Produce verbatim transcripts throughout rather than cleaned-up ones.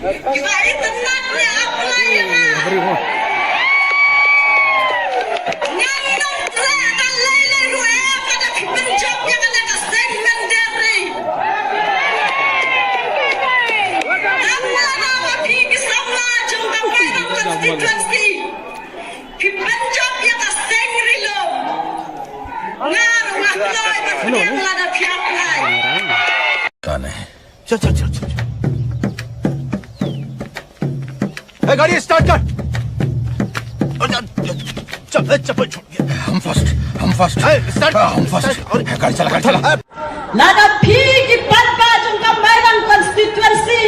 Kiba itynnad ne apply ïa nga. Ngan ym treh da lei lei ruh em lada phi pynjop ïa nga na ka seng Mynder Ri. Tang lada ma phi ki samla jong ka Mairang constituency phi pynjop ïa ka seng Ri Lum, nga ruh nga kloi ban pdiang lada phi apply. Kane. चल, चल, चल, चल। ए, गाड़ी स्टार्ट कर। चल, ए, चप्पल छोड़। हम फर्स्ट, हम फर्स्ट। ए, स्टार्ट, हम फर्स्ट। स्टार्ट। ए, गाड़ी चला, गाड़ी चला। Lada phi ki paidbah jong ka Mairang constituency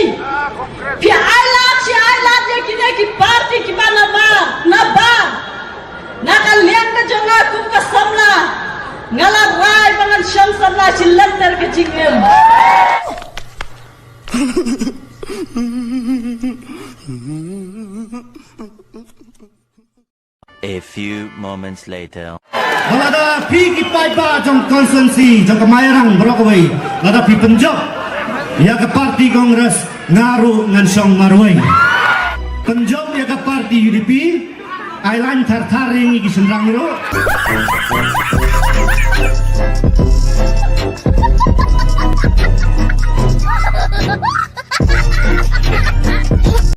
phi ailad shi ailad ïa kine ki party kiba nabar nabar, na ka liang ka jong nga kum ka samla, nga la rai ba ngan shong samla shi lynter ka jingim. A few moments later. Ba lada phi ki paidbah jong constituency jong ka Mairang baroh kawei, lada phi pynjop ïa ka party Congress, nga ruh ngan shong marwei. Pynjop ïa ka party U D P, ai lain thar thar ïa ngi ki shynrang ruh.